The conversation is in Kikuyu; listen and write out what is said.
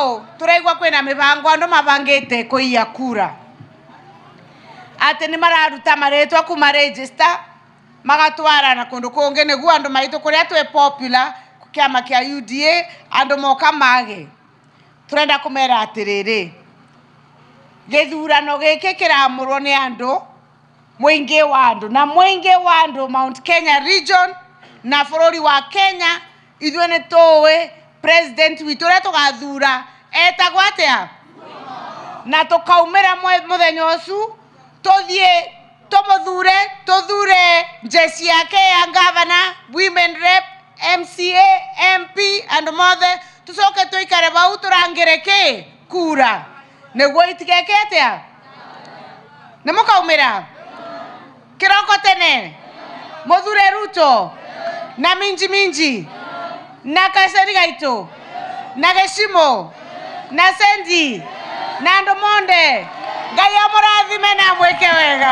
Ũũ tũraigua kwĩna mĩbango andũ mabangĩte kũiya kura, atĩ nĩ mararuta marĩtwa kuma register magatwara na kũndũ kũngĩ nĩguo andũ maitũ kũrĩa twĩ popular kĩama kĩa UDA andũ moka mage. Tũrenda kũmera atĩrĩrĩ, gĩthurano gĩkĩ kĩramũrwo nĩ andũ, mũingĩ wa andũ, na mũingĩ wa andũ Mount Kenya region na bũrũri wa Kenya, ithuĩ nĩ tũĩ president witũ ũrĩa tũgathura etagwo atĩa, na tũkaumĩra mũthenya ũcio tũthiĩ tũmũthure, tũthure njeci yake ya governor, women rep, MCA, MP, andũ mothe, tũcoke tũikare bau tũrangĩre kĩ kura nĩguo itigeke atĩa. Nĩ mũkaumĩra kĩroko tene mũthure Ruto na minji minji na kaceri gaitũ na gĩcimo na sendi na andũ monde. Ngai amũrathime na amwĩke wega.